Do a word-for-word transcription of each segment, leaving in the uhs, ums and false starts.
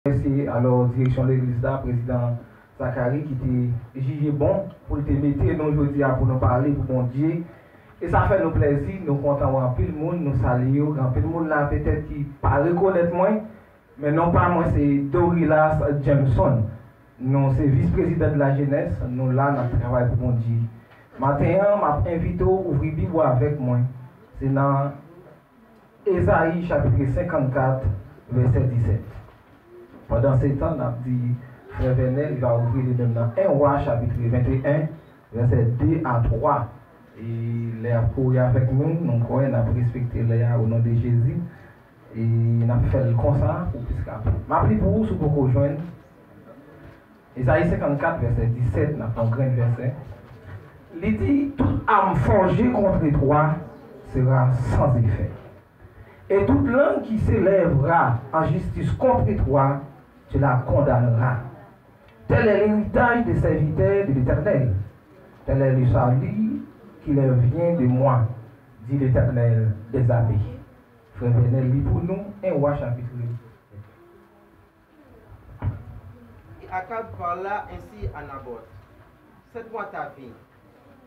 Mèsi alò direksyon legliz la, prezidan Zakari ki te jije bon pou l te mete nou jodi a pou nou pale pou Bondye. E sa fè nou plèzi, nou kontan wè anpil moun, nou salye yo. Gen anpil moun la petèt ki pa rekonèt mwen, men non pa mwen se Dorilas Jameson. Nou se vis prezidan de la jenès, nou la n ap travay pou Bondye. Maten an, m ap envite w ouvri Bib ou avèk mwen. Se nan Ezayi chapit senkannkat, vèsè disèt. Pandan se tan, n ap di frè Vènèl, li va ouvri li menm nan en Wa chapit venteyen, vèsè de a twa. E lè y ap kouri avèk nou, nou kwè n ap respekte lè a o non de Jezi. E n ap fè l konsa pou plis rapid. M ap li pou ou si w poko jwenn. Ezayi senkannkat, vèsè disèt, n ap pran grenn vèsè. Li di, toute arme forgée contre toi sera sans effet. Et toute langue qui s'élèvera en justice contre toi, tu la condamneras. Tel est l'héritage des serviteurs de l'Éternel. Tel est le salut qui leur vient de moi, dit l'Éternel des armées. Frè Vènèl li pou nou, en Wa chapit. Et Akab parla ainsi à Naboth, cède-moi ta vigne,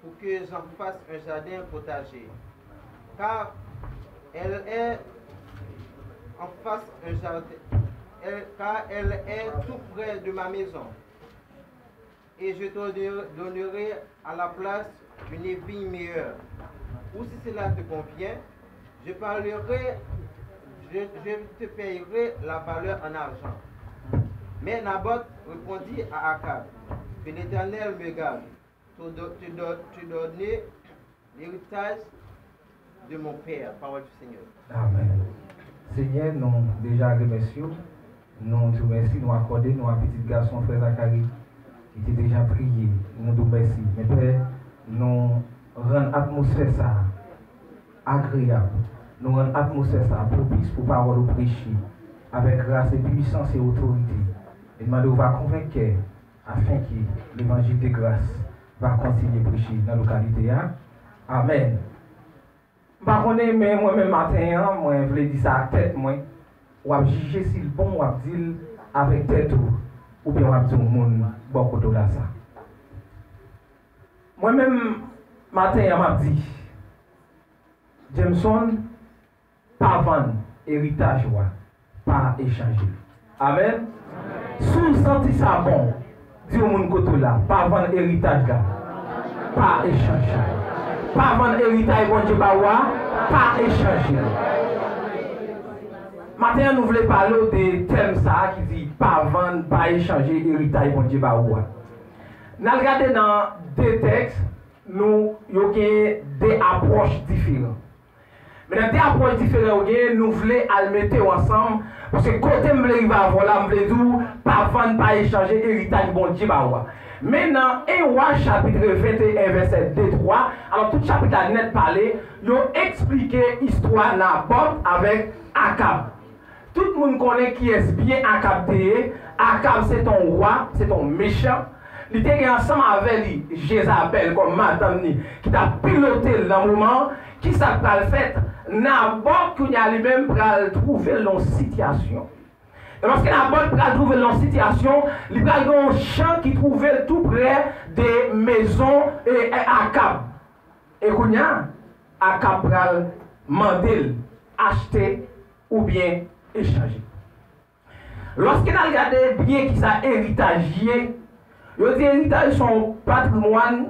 pour que j'en fasse un jardin potager, car elle est en face un jardin, elle- car elle est tout près de ma maison, et je te donnerai à la place une vigne meilleure. Ou si cela te convient, je parlerai, je, je te payerai la valeur en argent. Mais Naboth répondit à Akab, Que l'Éternel me garde de te donner l'héritage de mon père. Parole du Seigneur. Amèn. Senyè, nou deja remèsye w. Nou di w mèsi, nou akòde nou a pitit gason frè Zakari ki te deja priye. Nou di w mèsi. Men Pè, nou rann atmosfè sa a agreyab. Nou rann atmosfè sa a pwopis pou pawòl ou preche avèk gras e pwisans e otorite. E n mande w va konvenk kè afin que l'évangile de grâce va kontinye preche nan lokalite a. Amèn. M pa konnen, men mwen menm maten an, mwen vle di sa ak tèt mwen, w ap jije si l bon, w ap di l avèk tèt ou, oubyen w ap di yon moun bò kote w la sa. Mwen menm, maten an, m ap di, Jameson, pa vann eritaj ou a, pa echanje l. Amèn. Si w santi sa bon, di yon moun kote w la, pa vann eritaj la, pa echanje l. Pa vann eritaj Bondye ba ou a, pa echanje l. Maten an, nou vle pale w de tèm sa a ki di pa vann, pa echanje eritaj Bondye ba ou a. N al gade nan de tèks, nou, yo gen de apwòch diferan. Men nan de apwòch diferan yo genyen, nou vle al mete yo ansanm, paske kote m vle rive avè w la, m vle di w, pa vann, pa echanje eritaj Bondye ba ou a. Men nan en Wa chapit venteyen vèsè de twa, alò tout chapit la nèt pale, yo eksplike istwa Nabòt avèk Akab. Tout moun konnen kiyès byen Akab te ye. Akab se t on wa, se t on mechan. Li te gen ansanm avè li Jezabèl kòm madanm li ki t ap pilote l nan moman an. Kisa k pral fèt? Nabòt kounye a li menm pral twouve l nan yon sitiyasyon. E lòske Nabòt pral twouve l nan yon sitiyasyon, li pral gen yon chan ki twouve l tou prè de mezon e, e Akab. E kounye a, Akab pral mande l achte oubyen echanje. Lòske n al gade byen kisa eritaj ye, yo di eritaj se yon patrimwàn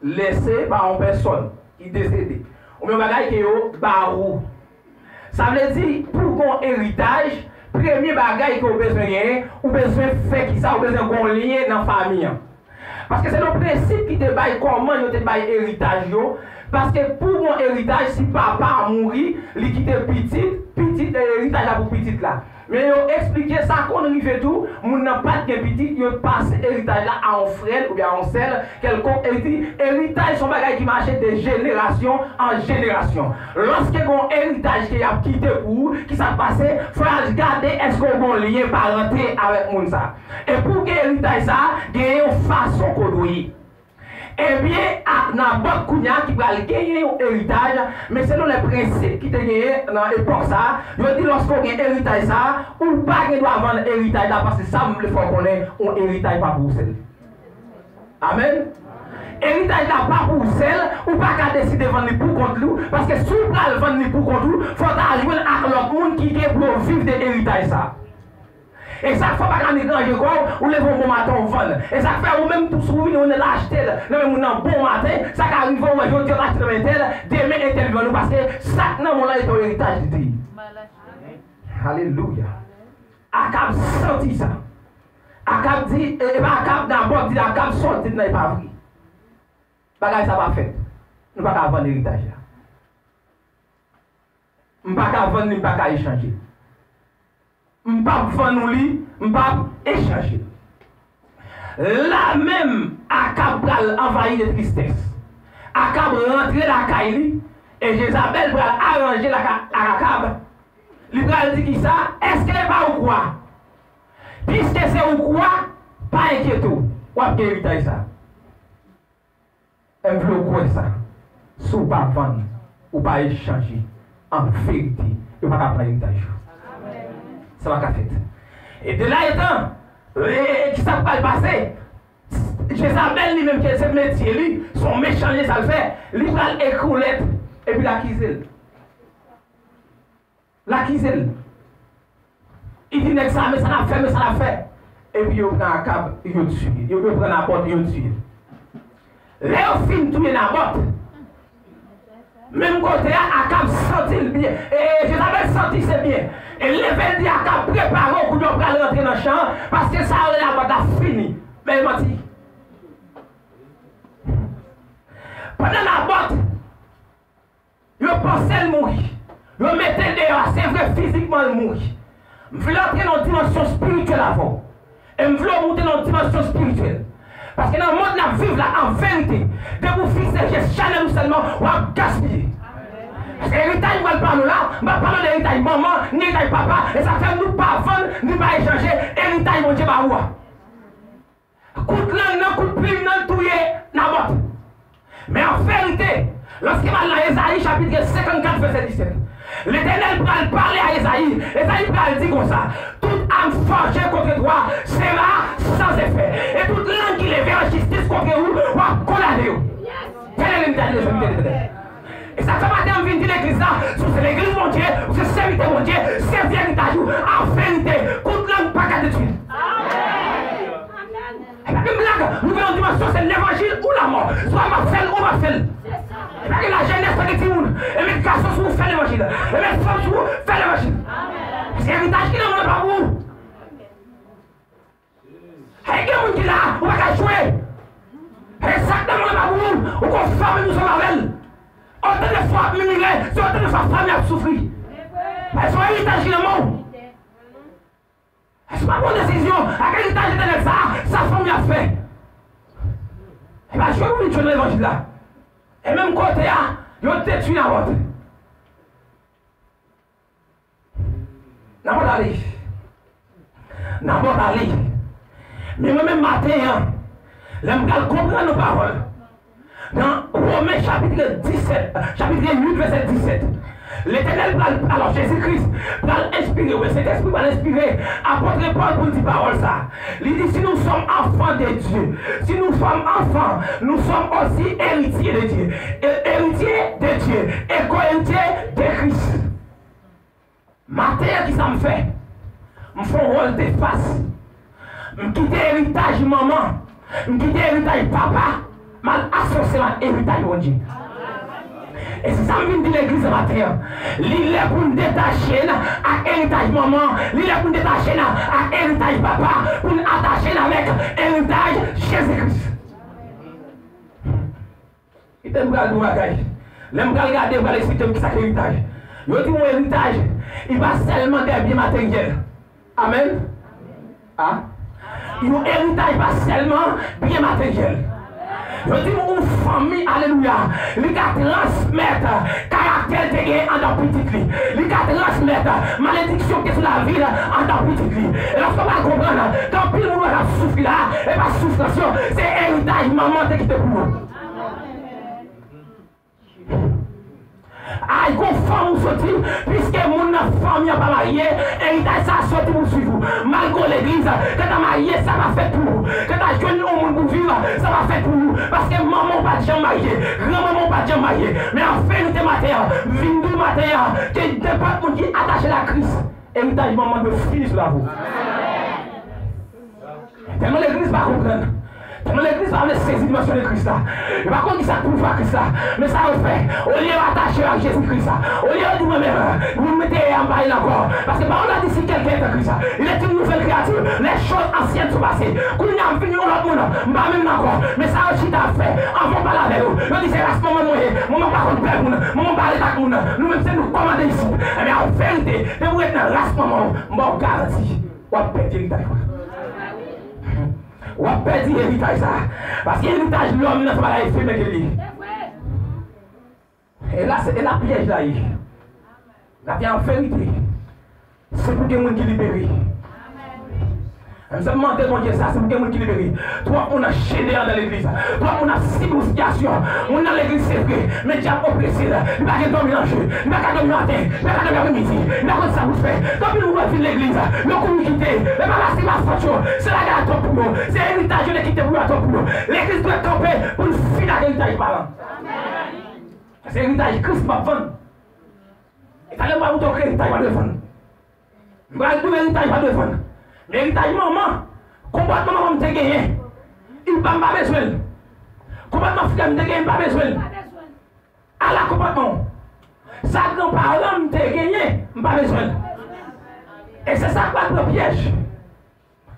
lèse pa yon pèsòn ki desede, oubyen yon bagay ke yo ba ou. Sa vle di, pou w gon eritaj, premye bagay ke w bezwen genyen, ou bezwen fè kisa, ou bezwen gon lyen nan fanmi an. Paske se yon prensip ki te bay kòman yo te bay eritaj yo. Paske pou yon eritaj, si papa a mouri, li kite pitit, pitit, eritaj la pou pitit la. Men yo eksplike sa konn rive tou, moun nan pa t gen pitit, yo pase eritaj la a yon frè l oubyen a yon sè l kèlkonk. E di, eritaj se yon bagay ki mache de jenerasyon an jenerasyon. Lòske gon eritaj ke y ap kite pou ou, kisa k pase? Fò y al gade èske w gon lyen parante avèk moun sa. E pou w gen eritaj sa, genyen yon fason ke w dwe ye. Ebyen, ak Nabòt kounye a ki pral genyen yon eritaj, men selon lè prensip ki te genyen nan epòk sa a, yo di lòske w gen eritaj sa a, ou pa gen dwa vann eritaj la, paske sa m vle fè w konnen, yon eritaj pa pou ou sèl. Amèn. Eritaj la pa pou ou sèl, ou pa ka deside vann li pou kont ou, paske si w pral vann li pou kont ou, fò w ta jwenn ak lòt moun ki gen pou yo viv de eritaj sa. E sa k fè w pa ka ni ranje kò w, ou leve yon bon maten w vann. E sa k fè ou menm tou si w vini ou nèt achte l nan men moun nan bon maten, sa ka rive w wè jodi a w achte nan men entèl, demen entèl vann ou paske sa k nan men w lan e te yon eritaj li te ye. Alelouya. Akab santi sa. Akab di, e, e pa Akab, Nabòt di Akab sa w di nan e pa vre. Bagay sa pa fèt. Nou pa ka vann eritaj la. M pa ka vann li, m pa ka echanje. M p ap vann ou li, m p ap echanje. La menm, Akab pral anvayi de tristès. Akab rantre lakay li, e Jezabèl pral aranje l ak, ak Akab. Li pral di kisa? Èske e pa ou kwa? Piske se ou kwa, pa enkyete w, w ap gen eritaj sa. M vle w kwè sa. Si w pa vann, ou pa echanje, an verite, yo pa ka pran eritaj ou. Sa pa ka fèt. E de la etan, e, e, kisa k pral pase? Jezabèl li menm, ki se metye li, se yon mechan li ye, sa l fè, li pral ekri yon lèt, epi l akize l. L akize l. Li di nèg sa, men sa n ap fè, men sa n ap fè. Epi yo pran Akab, yo tiye. Yo, yo pran Nabòt, yo tiye. Lè yo fin touye Nabòt, menm kote a, Akab santi l byen. E, e, Jezabèl santi se byen. E leve l di Akab, prepare w, kounye a w pral rantre nan chan an, paske sa yo rele Nabòt la fini. Men e manti. Pandan Nabòt Yo panse l mouri. Yo mete l deyò a. Se vre, fizikman l mouri. M vle antre nan yon dimansyon espirityèl avè w. E m vle w moute nan yon dimansyon espirityèl. Paske nan mond n ap viv la, an verite, depi w fikse je chanèl ou sèlman, w ap gaspiye. Paske eritaj m pral pale w la, m pa pale w de eritaj manman, ni eritaj papa, e sa fè nou pa vann, ni pa echanje eritaj Bondye ba ou a. Kout lang nan, kout plim nan touye Nabòt. Men an verite, lòske m al nan Ezayi chapit senkannkat vèsè disèt, Letènèl pral pale a Ezayi. Ezayi pral di konsa, tout ame fòje kont twa sera san efè, e tout lang ki leve an jistis kont ou, w ap kondane yo. Tèl e legliz de Letènèl. E sa k fè maten an m vin di legliz la, si w se legliz Bondye, ou se sèvitè Bondye, sezi eritaj ou, an verite, kout lang pa ka detwi l. E pa menm blag, nou vin nan dimansyon se levanjil ou lamò. Swa m ap fè l ou m ap fè l. E pa gen lajenès pa gen timoun. E met gason sou ou fè levanjil. E met fanm sou ou fè levanjil. Paske eritaj ki nan men w pa pou ou. Hey, gen moun ki la, ou pa ka jwe. Hey, sa k nan men w pa pou ou, ou konn fèmen nou ansanm avè l. Otan de fwa w ap mimire, se otan de fwa fanmi ap soufri. Paske se yon eritaj ki nan men w. Èske w pa pran desizyon ak eritaj etènèl sa a, sa fanmi ap fè? E pa jwe pou vin jwenn levanjil la. E menm kote a, yo detwi Nabòt. Nabòt ale. Nabòt ale. Men mwen menm maten an, lè m pral konprann yon pawòl, nan Women chapit disèt, chapit uit vèsè disèt, Letènèl pral, alò Jezi Kris pral enspire, oubyen Sentespri pral enspire apot Pòl pou l di pawòl sa a. Li di, si nous sommes enfants de Dieu, si nous sommes enfants, nous sommes aussi héritiers de Dieu. E, héritiers de Dieu, e co-héritiers de Christ. Maten an, kisa m fè? M fè yon vòltefas. M kite eritaj manman. M kite eritaj papa. M al asosye m ak eritaj Bondye. E se sa m vin di legliz la maten an. Li lè pou n detache n ak eritaj manman. Li lè pou n detache n ak eritaj papa. Pou n atache n avèk eritaj Jezi Kris. Kite m pral di w bagay. Lè m pral gade, m pral eksplike w kisa k eritaj. Yo di w eritaj, li pa sèlman de byen materyèl. Amèn. A? Yon eritaj pa sèlman byen materyèl. Yo di w yon fanmi, alelouya, li ka transmèt karaktè l te genyen anndan pitit li. Li ka transmèt malediksyon ki te sou lavi l anndan pitit li. E lòske w pral konprann, gen anpil moun wè k ap soufri la, e pa soufrans yo, se eritaj manman te kite. Se pou yo. Ay, gon fanm ou soti, piske moun nan fanmi an pa marye, eritaj sa a soti pou swiv ou. Malgre w legliz, kanta marye, sa pa fèt pou ou. Kanta jwenn yon moun pou viv, sa pa fèt pou ou. Paske manman w pa t janm marye, granmanman w pa t janm marye. Men an verite maten an, vin di w maten an, ke nenpòt moun ki atache l a Kris, eritaj manman dwe fini sou lavi w. Tèlman legliz pa konprann. Tèlman legliz pa vle sezi dimansyon de Kris la. Yo pa konn kisa k pouvwa Kris la. Men sa yo fè, olye yo atache yo ak Jezi Kris la, olye yo di mwen menm, moun mwen te ye a m pa ye l ankò. Paske pawòl la di si quelqu'un est en Christ, il est une nouvelle créature. Les choses anciennes sont passées. Kounye a m vin yon lòt moun, m pa menm nan ankò. Men sa yo chita ap fè, anvan w pale avè yo, yo di se ras manman mwen ye, manman pa konn pè moun, manman pa ret ak moun. Nou menm se nou kòmande isit. Ebyen, an verite, depi w ret nan ras manman w, m ba w garanti, w ap pèdi eritaj ou a. W ap pèdi eritaj sa a. Paske eritaj lòm nan se bagay efemè ke l ye. E la, se, e la pyèj la ye. N ap di an verite, se pou gen moun ki libere. Menm si m mande Bondye sa, se pou gen moun ki libere. Twòp moun anchene anndan legliz. Twòp moun ap sibi yon sitiyasyon. Moun nan legliz, se vre, men dyab oprese l. Li pa gen dòmi nan je. Li pa ka dòmi maten. Li pa ka dòmi apremidi. Li pa konn sa pou l fè. Gen anpil moun k ap vin legliz, yo kouri kite. E pa paske pa fòt yo. Se lagay la twòp pou yo. Se eritaj yo te kite pou yo a twòp pou yo. Legliz dwe kanpe pou l fini ak eritaj paran. Se eritaj Kris m ap vann. E talè m pral montre w ke eritaj pa dwe vann. M pral di w eritaj pa dwe vann. Men eritaj manman, konpòtman manman m te genyen, li pa, m pa bezwen l. Konpòtman frè m te genyen, m pa bezwen l. Ala konpòtman w. Sa granparan m te genyen, m pa bezwen l. E se sa k pral pran pyèj.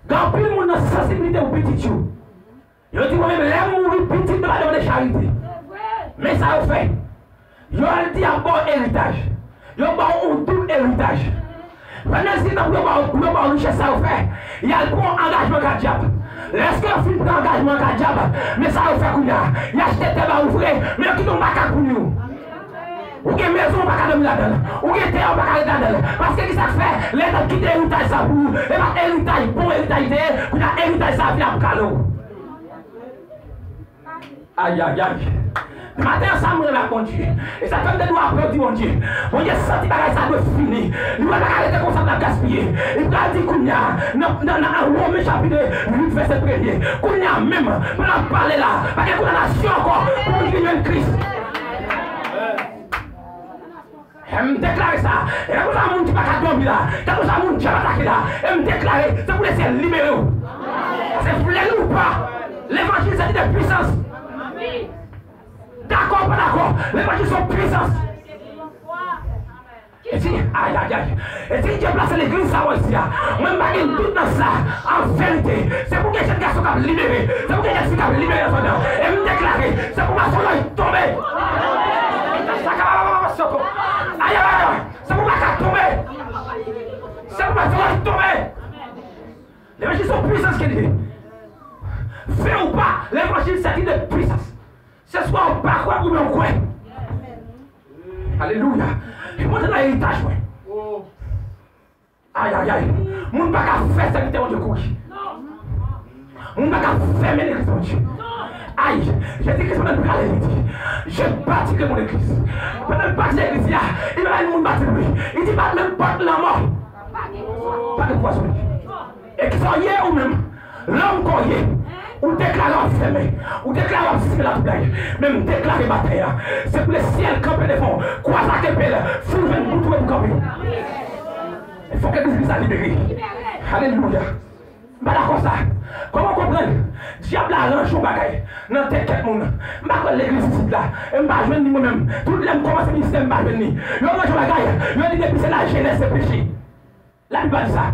Gen anpil moun nan sansiblite pou pitit yo. Yo di mwen menm, lè m mouri, pitit mwen pa demande charite. Men sa yo fè. Yo al di y ap ba w eritaj. Yo ba w yon doub eritaj. Pandan se tan pou yo ba w, pou yo ba w richès sa yo fè, y al pran yon angajman ak dyab. Lèske yo fin pran angajman ak dyab, men sa yo fè kounye a. Y achte tè ba ou vre, men yo kite yon makak pou nou. Ou gen mezon, ou pa ka dòmi ladan l. Ou gen tè, ou pa ka ret ladan l. Paske ki sa k fè? Lè yo kite eritaj sa pou ou, e pa eritaj, bon eritaj li te ye, kounye a eritaj sa vin ap kale w. Ayayay. Maten an sa m renmen ak Bondye. E sa fè m te dwe aplodi Bondye. Bondye santi bagay sa dwe fini. Li wè l pa ka rete konsa l ap gaspiye. Li pral di kounye a, nan, nan, nan Women chapit uit vèsè premye. Kounye a menm, pandan m ap pale la, pa gen kondanasyon ankò pou moun ki vin jwenn Kris. E m deklare sa. E kèlkeswa moun ki pa ka dòmi la, kèlkeswa moun dyab atake la, e m deklare, se pou Lesyèl libere w. Paske vle li ou pa, levanjil se ki de pwisans. Dakò ou pa dakò, levanjil se yon pwisans. E si, ayayay, e si Dye plase legliz sa a isi a, mwen m pa gen dout nan sa, an verite, se pou gen jèn gason k ap libere, se pou gen jèn fi k ap libere nan zòn nan. E m deklare, se pou mason lòy tonbe. Ayayay, se pou makak tonbe. Se pou mason lòy tonbe. Levanjil se yon pwisans ke li ye. Vle ou pa, levanjil se ki de pwisans. Se swa ou pa kwè oubyen ou kwè. Alelouya. E mwen te nan eritaj mwen. Ayayay. Moun pa ka fè sèvitè Bondye kouri. Moun pa ka fèmen legliz Bondye. Ay, Jezi Kris pandan l prale, li di, je bâtirai mon église. Pandan l bati legliz li a, li pa bay moun bati pou li. Li di, bat menm pòt lanmò. Pa gen pwa sou li. E kisa w ye ou menm? Lòm ke w ye, ou deklare w ap fèmen, ou deklare w ap simen latoublay. Men m deklare maten an, se pou Lesyèl kanpe devan w, kwa sa kenbe l, foul vin pou twouve pou kanpe. Fòk legliz sa libere. Alelouya. M pa dakò sa. Kòman w konprann? Dyab la ranje yon bagay nan tèt kèk moun. M pa kwè legliz isit la. E m pa jwenn li mwen menm. Tout lè m kòmanse ministè, m pa jwenn li. Yo ranje yon bagay, yo di depi se lajenès se peche. Labib pa di sa.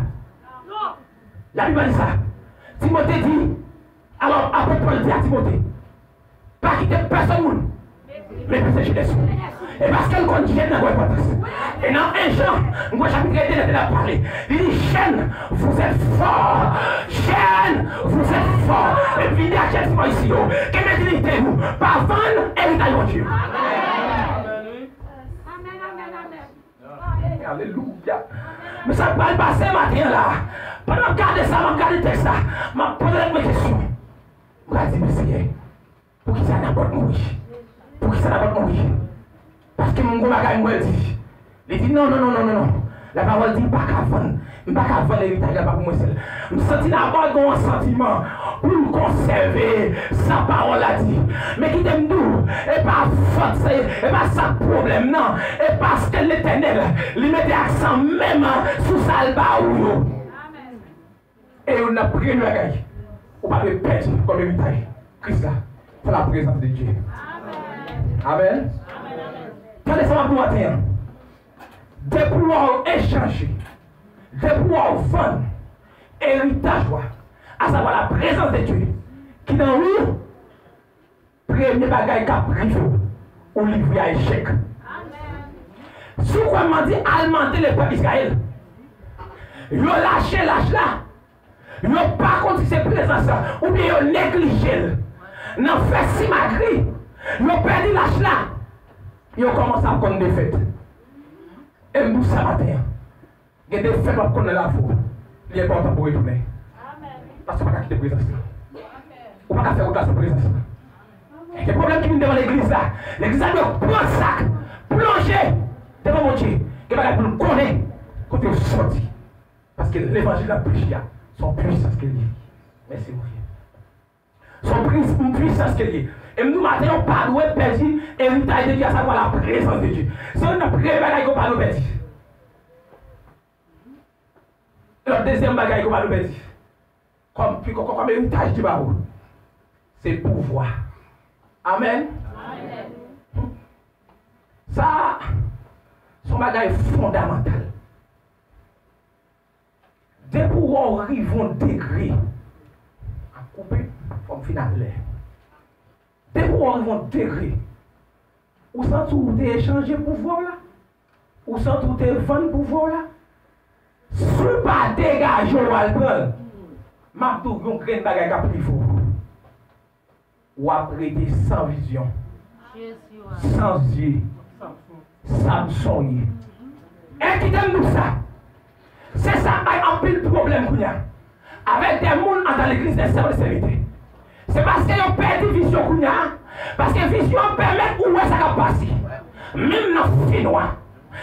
Labib pa di sa. Timote di, alò, apot Pòl di a Timote, pa kite pèsonn moun meprize jenès ou. E paske l konn jèn nan gen enpòtans. E nan en Jan, m kwè chapit de, lè l ap pale, li di, jeunes, vous êtes forts. Jeunes, vous êtes forts. Epi li di ak jèn fi Mwayisit yo, kenbe diyite nou, pa vann eritaj Bondye. Alelouya. Men sa k pral pase maten an la, pandan m ap gade sa, m ap gade tèks la, m ap poze tèt mwen kesyon. M pral di, men Senyè, pou M gon bagay m wè l di. Li di, "Non, non, non, non, non, non. Lapawòl di, m pa ka vann. M pa ka vann eritaj la, pa pou mwen sèl." M santi Nabòl gen yon santiman pou l konsève sa pawòl la di. Men kite m di w, e pa fòt se, e pa sa k pwoblèm nan. E paske Letènèl, li mete aksan menm sou sa l ba ou yo. E youn nan premye bagay ou pa dwe pèdi kòm eritaj Kris la, se la prezans de Dye. Amèn. Tande sa m ap di w maten an. Depi w echanje, depi w vann eritaj ou a, asavwa la prezans de Dye ki nan ou, premye bagay k ap rive w, ou livre a echèk. Si w kwè m mande, al mande lepèp Izrayèl. Yo lache lach la. Yo pa konn si se prezans la, oubyen yo neglije l. Nan fè simagri, yo pèdi lach la. Yo kòmanse ap konn defèt. E m di w sa maten an. Gen defèt w ap konn nan lavi w. Li enpòtan pou w retounen. Paske w pa ka kite prezans la. Ou pa ka fè wout la san prezans la. Gen pwoblèm ki vin devan legliz la. Legliz la dwe pran sak, plonje devan Bondye. Gen bagay pou l konnen kote w soti. Paske levanjil l ap preche a, se yon pwisans ke l ye. Mèsi Bondye. Se yon pwisans ke l ye. E m di w maten an, w pa dwe pèdi eritaj de Dye, asavwa la prezans de Dye. Se youn nan premye bagay ke w pa dwe pèdi. Lòt dezyèm bagay ke w pa dwe pèdi. Kòm, kòm, kòm eritaj ki ba ou, se pouvwa. Amèn. Sa, se yon bagay fondamantal. Depi w rive yon degre, ap koupe, fò m fin alè. Depi w rive yon degre, ou santi w te echanje pouvwa w la? Ou santi w te vann pouvwa w la? Si w pa degaje w al pran l, m ap di w yon grenn bagay k ap rive w. W ap rete san vizyon, san zye. Samson ye. E kite m di w sa. Se sa k bay anpil pwoblèm kounye a. Avèk de moun anndan legliz, de sè, de sèvitè. Se paske yo pèdi vizyon kounye a. Paske vizyon an pèmèt ou wè sa k ap pase. Menm nan fenwa.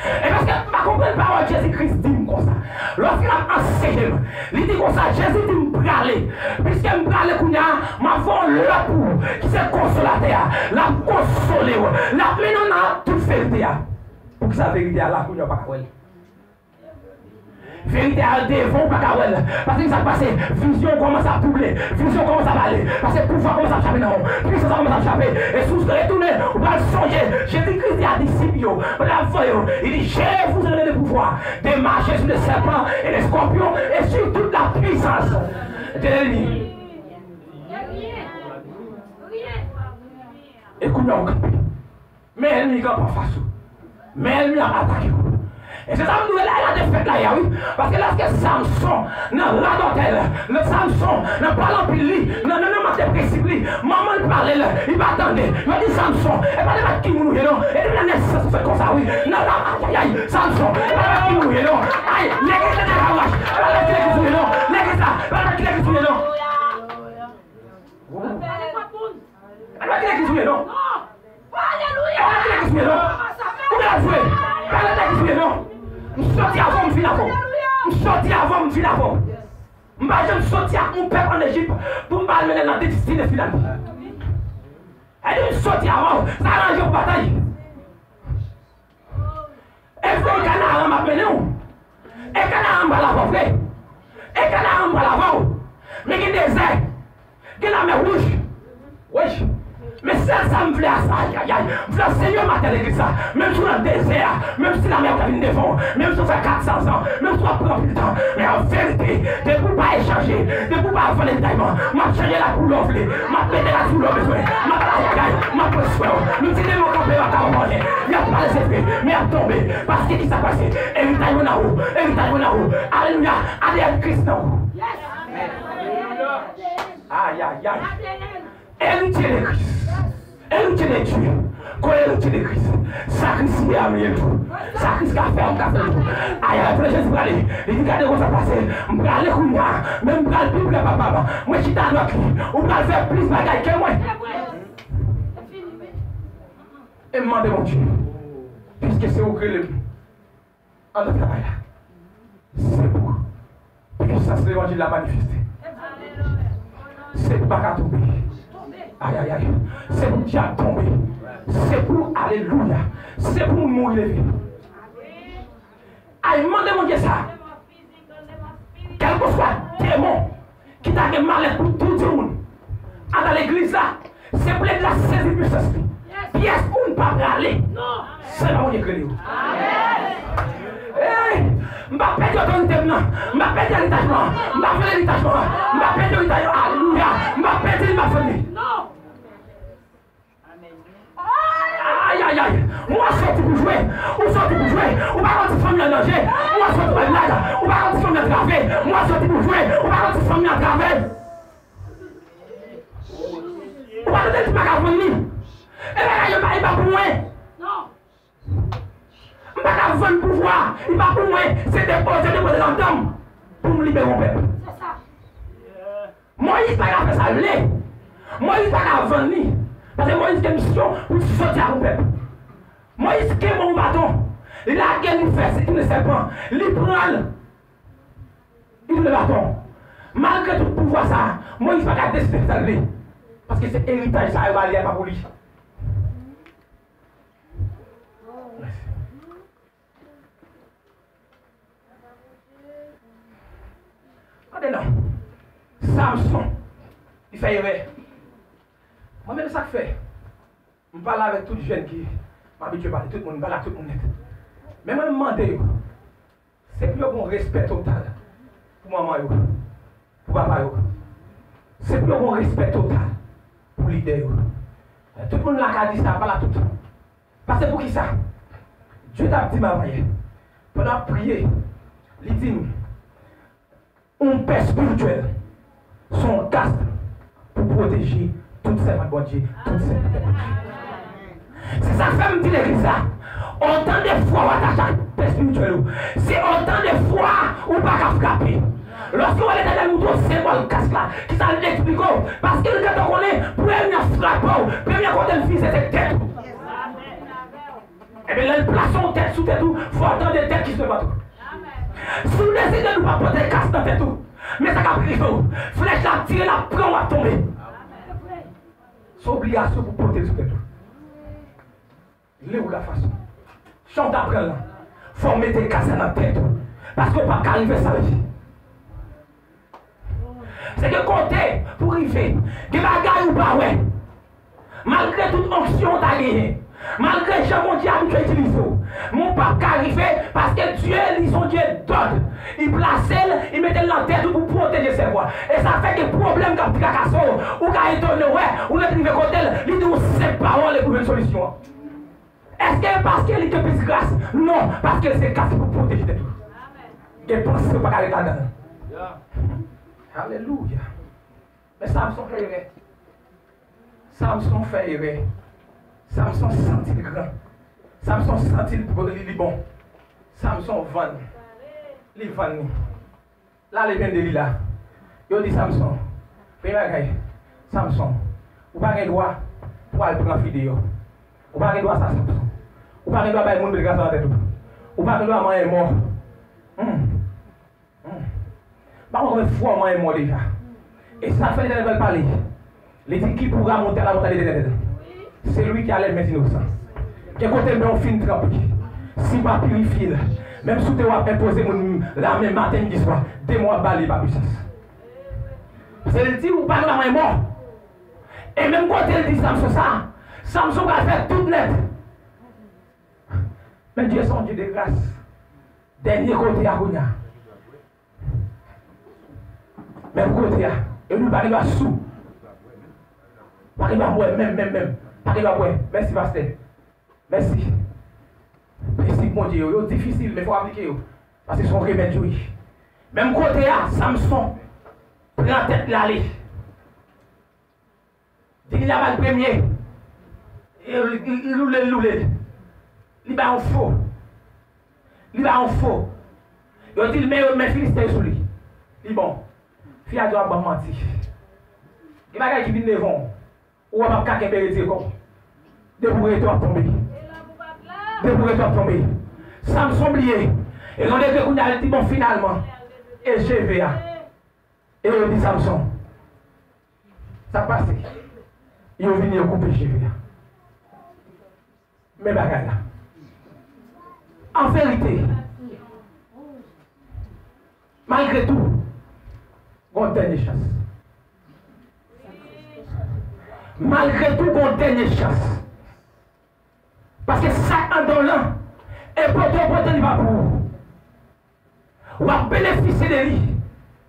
E paske m pa konprann pawòl Jezi Kris di m konsa. Lòske l ap anseye m, li di konsa, Jezi di m prale. Piske m prale kounye a, m ap voye yon lòt pou ou, ki se Konsolatè a. L ap konsole w. L ap mennen w nan tout verite a. Poukisa verite a la kounye a w pa ka wè l? Verite a devan w pa ka wè l. Paske sa k pase, vizyon w kòmanse ap twouble, vizyon w kòmanse ap ale. Paske pouvwa kòmanse ap chape nan men w, pwisans la kòmanse ap chape. E si w retounen, ou pral sonje, Jezi Kris di a disip yo, pandan l ap voye yo, li di, Je vous ai donné le pouvoir de marcher sur les serpents et les scorpions et sur toute la puissance de l'ennemi. E kounye a w kanpe. Men ènmi kanpe anfas ou. Men ènmi ap atake w. E se sa m di w la, la defèt la ye a, wi. Paske lòske Samson nan radòtè l, lè Samson nan pale anpil li, nan, nan, nan mank de prensip li, manman l pale l, li pa tande. Yo di Samson, e pa nenpòt ki moun ou ye non. E depi nan nesans ou fèt konsa, wi. Nan la, ayayay, Samson, e pa nenpòt ki moun ou ye non. Ay, legliz la deja wach. E pa nenpòt ki legliz ou ye non. Legliz la, e pa nenpòt ki legliz ou ye non. E pa ki legliz ou ye non. E pa ki legliz ou ye non. Ou gen lòt vre. E pa ki legliz ou ye non. M soti avan w, m vin avan w. M soti avan w, m vin avan w. M pa janm soti ak yon pèp ann Ejip pou m pa al mennen l nan destine final li. E di m soti avan w, sa ranje pou batay. E vre, e Kanaran m ap mennen w. E Kanaran m pral avè w vre. E Kanaran m pral avè w. Men gen dezè. Gen lamè wouj. Wi. Men sèl sa m vle a sa, ayayay. M vle Senyè maten legliz la. Menm si w nan dezè a, menm si lamè a pral vin devan w, menm si w fè kat san zan, menm si w ap pran anpil tan, men an verite, depi w pa echanje, depi w pa vann eritay mwen, m ap chanje la koulè w vle. M ap mete la sou lè w bezwen. M ap, ayayay, m ap pran swen w. Menm si demon kanpe yo ap ka wè anyen, y ap pale se vre, men y ap tonbe. Paske ki sa k pase? Eritay mwen nan ou. Eritay mwen nan ou. Alelouya. A D N Kris nan ou. Ayayay. Eritye de Kris. Eritye de Dye. Ko eritye de Kris. Sa Kris ye a, m ye l tou. Sa Kris ka fè a, m ka fè l tou. Ayayay, kote Jezi prale? Li di, gade konsa pase. M prale kounye a. Men m pral pi pre papa m. Mwen chita dwat li. Ou pral fè plis bagay ke mwen. E m mande Bondye, Piske se ou k rele m anndan travay la. Se pou pisans levanjil la manifeste. Se pou pa ka tonbe. Ayayay. Se pou dyab tonbe. Se pou, alelouya. Se pou moun mouri leve. Ay, mande Bondye sa. Kèlkeswa demon ki ta gen malèt pou tou timoun anndan legliz la, se pou legliz la sezi pisans li. Pyès moun pa prale san pa Bondye k rele yo. Ey, m pa pèdi otorite m nan. M pa pèdi eritaj mwen an. M pa vann eritaj mwen an. M pa pèdi eritaj mwen an. Alelouya. M pa pèdi l, m pa vann li. Ayayay. Mwen soti pou jwe. Ou soti pou jwe. Ou pa konn si fanmi an danje. Mwen soti pou blag. Ou pa konn si fanmi an trave. Mwen soti pou jwe. Ou pa konn si fanmi an trave. Ou pa tande l di pa ka vann li. E bagay yo pa, e pa pou mwen. M pa ka vann pouvwa. E pa pou mwen. Se depoze, depoze nan tan m pou m libere yon pèp. Moyiz pa ka fè sa l vle. Moyiz pa ka vann li. Paske Moyiz gen misyon pou l soti ak yon pèp. Moyiz kenbe yon baton. Li lage l, li fè tounen sèpan. Li pran l. Li tounen baton. Malgre tout pouvwa sa a, Moyiz pa ka deside fè sa l vle. Paske se eritaj sa yo ba li a, pa pou li. Tande non. Samson, li fè erè. Mwen menm sa k fè, m pale avèk tout jèn ki, m abitye pale, tout moun, m pale ak tout moun nèt. Men mwen m mande yo, se pou yo gen yon respè total pou manman yo, pou papa yo. Se pou yo gen yon respè total pou lidè yo. Tout moun la ka di sa, m pale ak tout. Paske poukisa? Dye t ap di m avanyè, pandan m ap priye, li di m, yon pè espirityèl se yon kas pou pwoteje tout sèvant Bondye, tout sèvitè Bondye. Se sa k fè m di legliz la, otan de fwa w atache ak pè espirityèl ou, se otan de fwa ou pa ka frape. Lòske w wè Letènèl montre w senbòl kas la, kisa l eksplike w? Paske l gentan konnen premye frape w, premye kote l vize se tèt ou. Ebyen, lè l plase yon tèt sou tèt ou, fò w tande tèt ki sou tèt ou. Si w deside nou pa pote kas nan tèt ou, men sa k ap rive w. Flèch la ap tire, l ap pran w, w ap tonbe. Se obligasyon pou pote l sou tèt ou. Lè ou la fason. Jan w ta pran l lan, fò w mete kas la nan tèt ou. Paske w p ap ka rive san li. Se gen kote pou rive. Gen bagay ou pa wè. Malgre tout onksyon w ta genyen, malgre jan Bondye abitye itilize w, men w p ap ka rive, paske Dye, li se yon Dye dòd. Li plase l, li mete l nan tèt ou pou pwoteje sèvo a. E sa fè gen pwoblèm k ap trakase w. Ou ka etone wè, ou ret rive kote l, li di w senp pawòl e pou jwenn solisyon an. Èske e paske li gen plis gras? Non, paske l se kas pou pwoteje tèt ou. Gen panse ou pa ka ret ladan l. Alelouya. Men Samson fè erè. Samson fè erè. Samson santi l gran. Samson santi l, li, li bon. Samson vann. Li vann li. L ale vennde li la. Yo di Samson, premye bagay, Samson, ou pa gen dwa pou al pran fi deyò. Ou pa gen dwa sa, Samson. Ou pa gen dwa bay moun met gras nan tèt ou. Ou pa gen dwa manyen mò. Hmm. Hmm. M pa konn konbyen fwa w manyen mò deja. E sa fè Letènèl pral pale. Li di, qui pourra monter à la montagne de l'Éternel? Celui qui a les mains innocentes. Gen kote men w fin tranpe. Si w pa pirifye l, menm si w te w ap enpoze moun lamen maten, midi, swa, demon ap ba li pa pwisans. Paske l di ou pa gen lamanyen mò. E menm kote l di Samson sa, Samson pral fè tout nèt. Men Dye se yon Dye de gras. Dènye kote a kounye a. Menm kote a. E nou pa gen dwa sou. Pa gen dwa bwè, menm, menm, menm. Pa gen dwa bwè. Mèsi, pastè. Mèsi. Prensip Bondye yo, yo difisil, men fò w aplike yo. Paske se yon remèd yo ye. Menm kote a, Samson pran tèt li ale. Delila ba l premye. E li, li, li loule l, loule l. Li ba yon fo. Li ba yon fo. Yo di l, men yo, men Filisten yo sou li. Li bon. Fi a di w ap ban m manti. Gen bagay ki vin devan w. Ou wè m ap ka kenbe retire kò w. Depi w rete w ap tonbe. Depi w rete w ap tonbe. Samson bliye. E yon degre kounye a, li di, bon, finalman, e cheve a. E yo di Samson, sa k pase? Yo vini, yo koupe cheve a. Men bagay la. An verite, malgre tou, gon dènye chans. Malgre tou, gon dènye chans. Paske sa k anndan w lan, e pote w pote, li pa pou ou. W ap benefisye de li,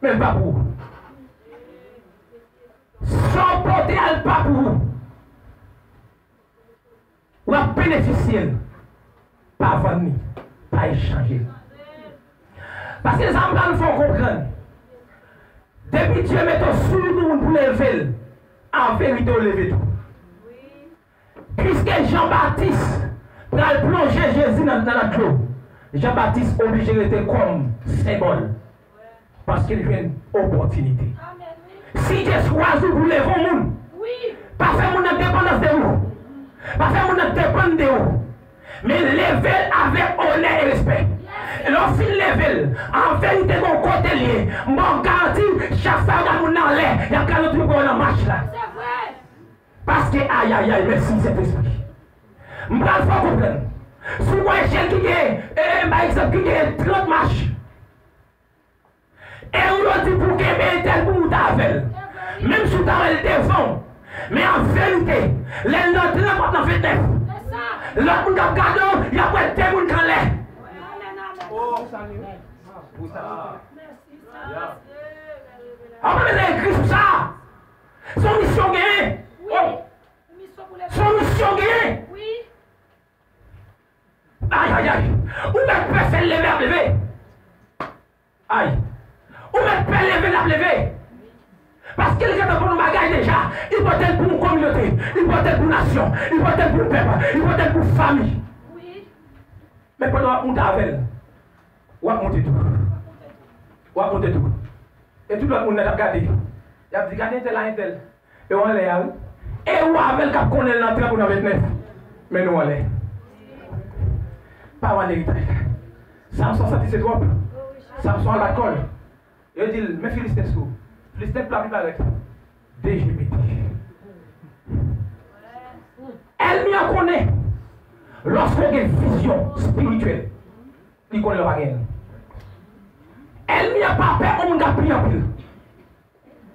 men li pa pou ou. Sa w pote a, li pa pou ou. W ap benefisye l. Pa vann li, pa echanje l. Paske sa m pral fè w konprann. Depi Dye mete w sou yon moun pou leve l, an verite w leve tou. Piske Jan Batis pral plonje Jezi nan, nan, nan dlo, Jan Batis oblije rete kòm senbòl. Paske l jwenn opòtinite. Si Dye chwazi w pou leve yon moun, pa fè moun nan depandans de ou. Pa fè moun nan depann de ou. Men leve l avèk onè e respè. E lè w fin leve l, an verite, gon kote l ye, m ba w garanti, chak fwa yo gade moun nan anlè, y ap gade w tou pou w nan mach la. Paske, ayayay, mèsi, Sentespri. M pral fè w konprann. Si w wè jèn ki gen, e, e, m bay egzanp, ki gen trant mach, e ou yo di pou w kenbe entèl pou w monte avè l. Menm si w ta wè l devan w. Men an verite, lè l nan trant, w ap nan ventnèf. Lòt moun k ap gade w, y ap wè de moun k anlè. Ou pa bezwen ekri sou sa. Se yon misyon w genyen. Se yon misyon w genyen. Ayayay. Ou mèt pè fè l leve, l ap leve. Ay. Ou mèt pè leve, l ap leve. Paske li gentan konn yon bagay deja. Li pote l pou yon kominote. Li pote l pou nasyon. Li pote l pou yon pèp. Li pote l pou fanmi. Men pandan w ap monte avè l, w ap monte tou. W ap monte tou. E tout lòt moun nan t ap gade. Y ap di, gade entèl la, entèl. E w anlè a, wi. E ou avè l k ap konnen l nan trant ou nan ventnèf. Men nou anlè. Pa vann eritaj la. Samson santi se twòp. Samson al bat kò l. Yo di l, men Filisten sou ou. Filisten pla pi parèt. De je pete. Ènmi an konnen, lòske w gen vizyon espirityèl, li konnen lè w pa genyen l. Ènmi an pa pè yon moun k ap priye anpil.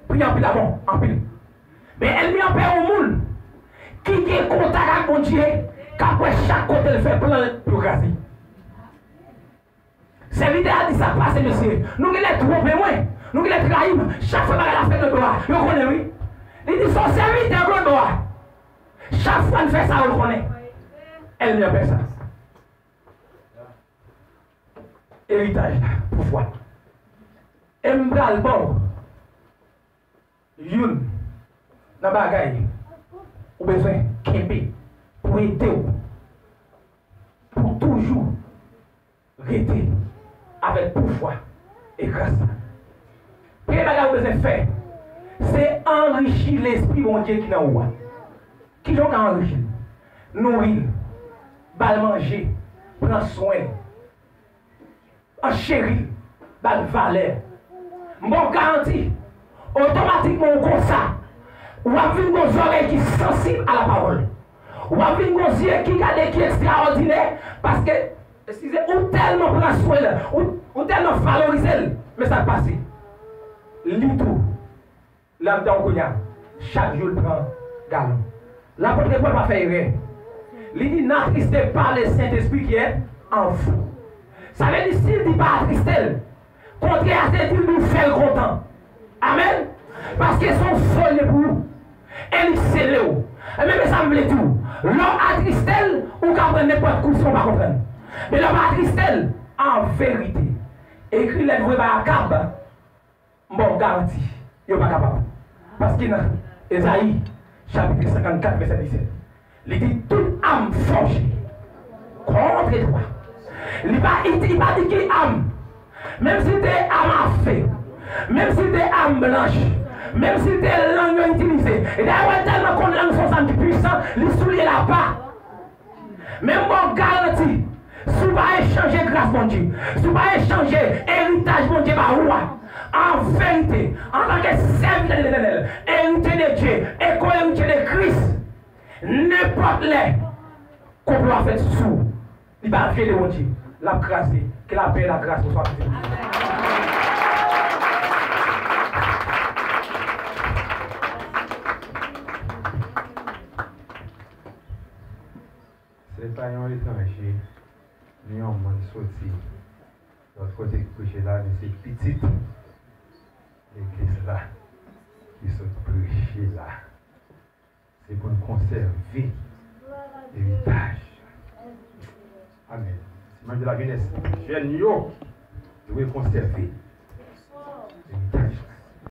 Priye anpil a bon, anpil. Men ènmi an pè yon moun ki gen kontak ak Bondye, k ap wè chak kote l fè plan pou yo kraze. Sèvitè a di, sa k pase, mesye? Nou genlè twonpe mwen, nou genlè trayi m. Chak fwa bagay la fèt nan do a, yo konnen wi. Li di, se yon sèvitè Glodò a. Chak fwa n fè sa, yo konnen. Ènmi an pè sa. Eritaj la, pouvwa. E m pral ba w youn nan bagay ou bezwen kenbe pou ede w pou toujou rete avèk pouvwa e gras la. Premye bagay ou bezwen fè, se anrichi lespri Bondye ki nan ou a. Kijan w ka anrichi l? Nouri l, ba l manje, pran swen l. An cheri l, ba l valè. M ba w garanti, otomatikman ou konsa, w ap vin gon zòrèy ki sansib a lapawòl. W ap vin gon zye ki gade ki ekstraòdinè, paske, eskize, ou tèlman pran swen l, ou, ou tèlman valorize l, men sa k pase. Li tou, Lè m tann kounye a, chak jou l pran galon. Lapot Pòl pa fè erè. Li di, n'attristez pas le Saint-Esprit qui est en vous. Sa vle di, si l di pa atriste l, kontrè a se di l pou fè l kontan. Amèn. Paske se yon fo l ye pou ou. E li sele w. E men, men sa m vle di w. Lè w atriste l, ou ka pran nenpòt kou san w pa konprann. Men lè w pa atriste l, an verite, ekri lèt voye bay Akab. M ba w garanti, yo pa kapab. Paske nan Ezayi, chapit senkannkat, vèsè disèt, li di, toute arme forgée contre toi. Li pa, li, li pa di ki am. Menm si te am a fe, menm si te am blanch, menm si te lang yo itilize. E dayè, w tèlman konn lang se yon zam ki pwisan, li souliye l apa. Men m ba w garanti, si w pa echanje gras Bondye, si w pa echanje eritaj Bondye ba ou a, an verite, antanke sèvitè de Letènèl, eritye de Dye, e ko-eritye de Kris, nenpòt lè konplo a fèt sou ou, li pa vye de Bondye, l ap kraze. Ke lapè, lagras, bonswa, Bondye. Se pa yon etranje, ni yon moun soti lòt kote ki preche la, men se pitit legliz la ki sot preche la. Se pou n konsève eritaj. Amèn. Se manm de lajenès, jèn yo dwe konsève